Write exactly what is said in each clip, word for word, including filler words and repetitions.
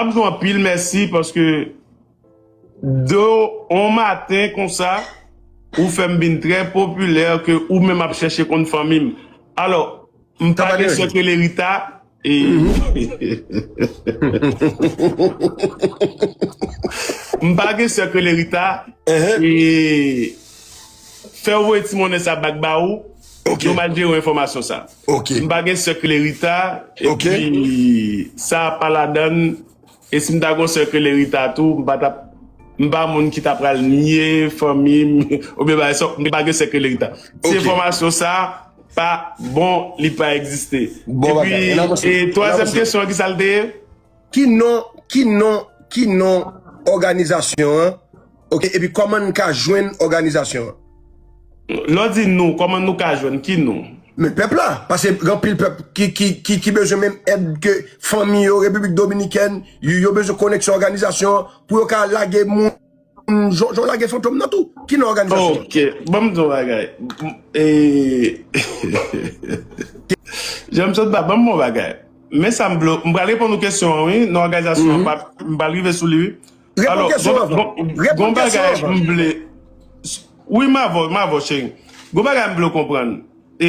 m di w anpil mèsi paske de yon maten konsa, ou fè m vin trè popilè ke ou menm ap chèche konn fanmi m. Alò, m pa gen sè k rele Rita, e m pa gen sè k rele Rita, e fè w voye ti monnen sa bak ba ou, yo mal jere enfòmasyon sa. M pa gen sè k rele Rita, epi sa pa ladann. E si m ta gon sè k rele Rita tou, m pa t ap, m pa moun ki ta pral nye fanmi m oubyen bagay sa, m pa gen sè k rele Rita. Ti enfòmasyon sa pa bon, li pa egziste. Epi, e twazyèm kesyon an, ki sa l te ye? Ki non, ki non, ki non òganizasyon an? Oke, epi kòman n ka jwenn òganizasyon an? Lè w di nou, kòman nou ka jwenn? Ki nou? Men pèp la, paske gen anpil pèp ki, ki, ki, ki bezwen menm èd ke fanmi yo, Repiblik Dominikèn, yo, yo bezwen koneksyon òganizasyon an pou yo ka lage moun, jan, jan w lage fantom nan tou. Ki non òganizasyon an? Oke, ban m di w bagay. M, e, Jan m sot ba, ban m yon bagay. Men sa m vle, m pral reponn ou kesyon an, wi. Non òganizasyon an, pa, m pral rive sou li, wi. Alò, gon, gon, gon bagay m vle. Wi, m avè w, m avè w, cheri. Gon bagay m vle w konprann. E,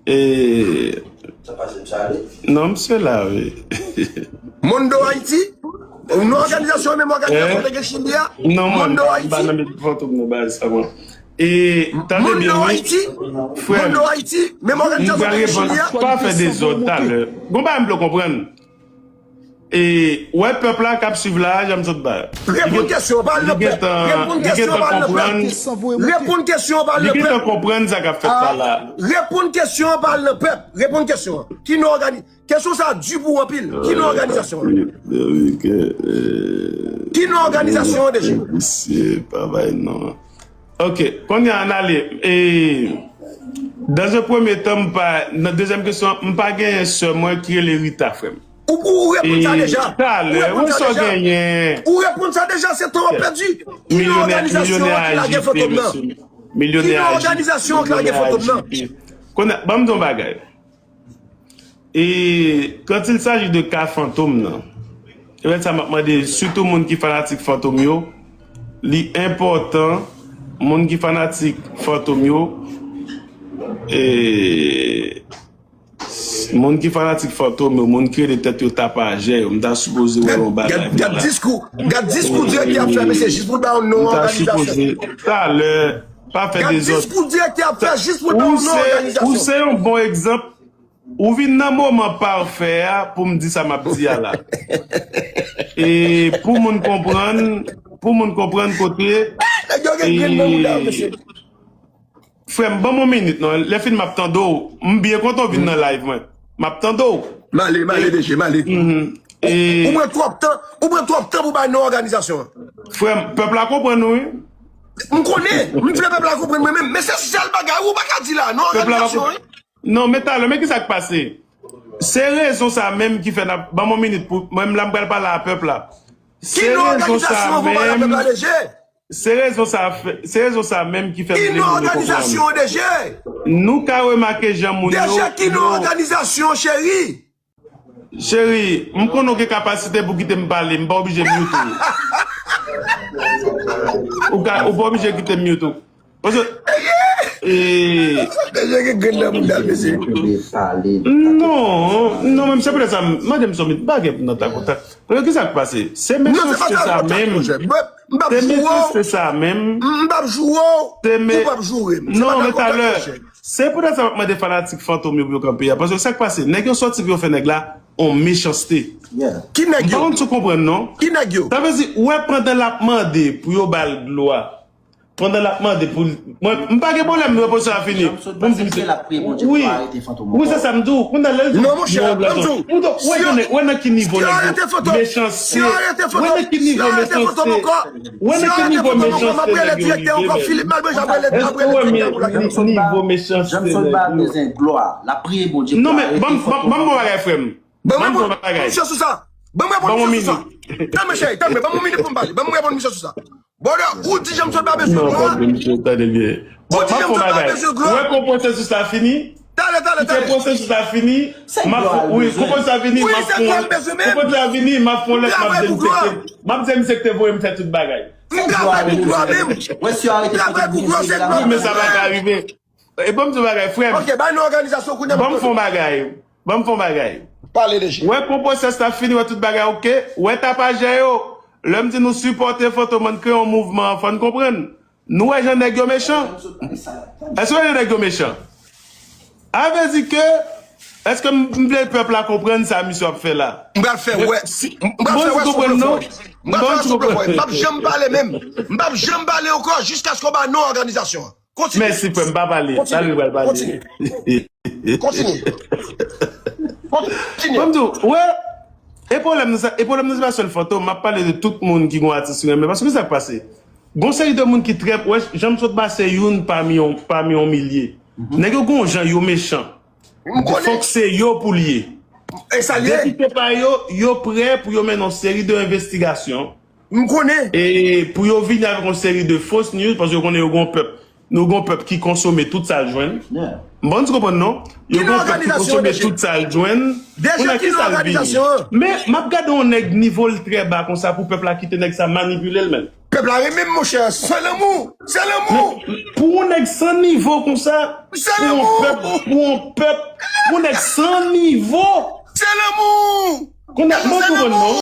e, non, misye la, wi. Mondo Haiti? Non òganizasyon, menm òganizasyon te gen Chili a? Non, mwen, Mondo Haiti? M pa nan met fantom nan bagay sa, mwen. E, tande byen, wi. Frè m. Mondo Haiti, menm òganizasyon te gen Chili a? Pa fè dezòd talè. Gon bagay m vle w konprann. E, wè pèp la k ap swiv la, jan m sot ba. Reponn kesyon an, pa al nan pèp. Reponn kesyon an, pa al nan pèp. Reponn kesyon an, pa al nan pèp. Li gentan konprann sa k ap fèt la la. Reponn kesyon an, pa al nan pèp. Reponn kesyon an. Ki non ògani-, kesyon sa a di pou w anpil. Ki non òganizasyon an? Ki non òganizasyon an deja? Misye pa bay non. Ok, kounye a, ann ale. E, dans un premier temps, m pa, nan dezyèm kesyon, m pa genyen sè mwen ki rele Rita, frè m. Ou, ou reponn sa deja. Ou reponn sa deja. Ou reponn sa deja, se tan w ap pèdi. Ki non òganizasyon an ki lage fantom nan? Ki non òganizasyon an ki lage fantom nan? Kounye a, ban m di w yon bagay. E quand il s'agit de ka fantom nan, e lè sa m ap mande, sitou moun ki fanatik fantom yo, li enpòtan, moun ki fanatik fantom yo, e, moun ki fanatik fantom yo, moun ki rele tèt yo tapajè yo, m ta sipoze wè yon bagay. Gad, gad, gad diskou, gad diskou direktè ap fè, mesye, jis pou l ba yon non òganizasyon. Talè, pa fè dezòd. Gad diskou direktè ap fè, jis pou l ba yon non òganizasyon. Ou se yon bon egzanp. Ou vin nan moman pafè a pou m di sa m ap di a la. E pou moun konprann, pou moun konprann kote. Nèg yo gen grenn nan mouda yo, mesye. Frè m, ban m yon minit non. Lè fini m ap tande w. M byen kontan w vin nan live mwen. M ap tande w. M ale, m ale, mesye, m ale. Ou pran twòp tan, ou pran twòp tan pou bay non òganizasyon an. Frè m, pèp la konprann ou, wi. M konnen, m vle pèp la konprann mwen menm, men se sèl bagay ou pa ka di la, non òganizasyon, wi. Non, men talè, men kisa k pase? Se rezon sa menm ki fè n ap, ban m yon minit pou, mwen menm la m pral pale a pèp la. Se rezon sa menm, se rezon sa fè, se rezon sa menm ki fè m vle moun yo konprann. Nou ka remake jan moun yo, ki non òganizasyon, cheri? Cheri, m konnen w gen kapasite pou kite m pale, m pa oblije mute ou. Ou ka, ou pa oblije kite m mute ou. Paske, e, non, non, men se poutèt sa, m mande m sou mute, bagay nan ta kontak. Paske kisa k pase? Se mechanste sa menm. Se mechanste sa menm. M p ap joure w, ou p ap joure m. Non, men talè. Se poutèt sa m ap mande fanatik fantom yo pou yo kanpe a. Paske sa k pase, nèg yo sòti pou yo fè nèg la on mechanste. Ki nèg yo? M pa konn si w konprann non. Ki nèg yo? Sa vle di, ou wè pandan l ap mande pou yo ba l glwa, pandan l ap mande pou l, mwen, m pa gen pwoblèm, repozisyon a fini. Pou m di misye, wi, wi, se sa m di w. Kounye a lè l di non, monchè, ban m di w, ou wè nan ki nivo nèg yo mechanste. Ou wè nan ki nivo mechanste. Ou wè nan ki nivo mechanste nèg yo rive menm. Èske w wè nivo mechanste nèg yo? Jameson pa bezwen glwa. L ap priye Bondye pou arete fantom nan. Non, men ban m, ban m, ban m yon bagay, frè m. Ban m reponn misye sou sa. Ban m reponn misye sou sa. Tann, mesye, tann, ban m yon minit pou m pale. Ban m reponn misye sou sa. Brother, ou di Jean Michel pa bezwen Non, glwa. Bondye, tande byen. Ou Bon, di m ap Jean fè yon Michel pa bagay. bezwen glwa. Ou wè kon pwosesis la fini? Talè, talè, Kite talè. Pwosesis la fini. Se M ap glwa fè, wi, bezwen. kon pwosesis la fini, Wi, m ap se fè glwa yon m bezwen, men. Kon pwosesis la fini, m ap fè yon lèt, m ap Travay di pou misye glwa. te, m ap di misye te voye m fè tout bagay. M travay pou glwa menm. Wè si yo arete Travay pou glwa, se glwa. Wi, men sa pa ka rive. E bon, m di yon bagay, frè m. Ok, ba nou òganizasyon kounye a. Ban m fè yon bagay. Ban m fè yon bagay. Pale de je. Wè kon pwosesis la fini, wè tout bagay ok. Wè tapajè yo. Lè m di nou sipòte Fantom, ann kreye yon mouvman, fò n konprann. Nou wè jan nèg yo mechan. Èske w wè jan nèg yo mechan? A vle di ke, èske m m vle pèp la konprann sa misye ap fè la? M pral fè wè. M pral fè wè sou blofò. M pral fè wè sou blofò. M p ap janm pale menm. M p ap janm pale ankò jiskaske w ba non òganizasyon an. Kontinye. Mèsi, frè m, pa pale. Sa li pral pale. Kontinye. Kontinye. Kontinye. Bon, m di w, wè, e pwoblèm nan, sa- e pwoblèm nan, se pa sèl Fantom. M ap pale de tout moun ki gon atis renmen. Paske sa k pase. Gon seri de moun ki trè, wè, jan m sot ba se youn pami yon, pami yon milye. Nèg yo gon jan yo mechan. M konnen. Fòk se yo pou l ye. E sa l ye. Depite pa yo, yo prè pou yo mennen yon seri de envestigasyon. M konnen. E pou yo vini avèk yon seri de fos news, paske yo konnen yo gon pèp. Nou gon pèp ki konsome tout sa l jwenn. M bon, ti konprann non? Yo gon pèp ki konsome tout sa l jwenn. Kounye a ki sa l vini? Men, m ap gade yon nèg nivo l trè ba konsa pou pèp la kite nèg sa manipile l, men. Pèp la renmen m, monchè. Se lanmou. Se lanmou. Pou yon nèg san nivo konsa, pou yon pèp, pou yon pèp, pou yon nèg san nivo. Se lanmou. Kounye a, m konprann non.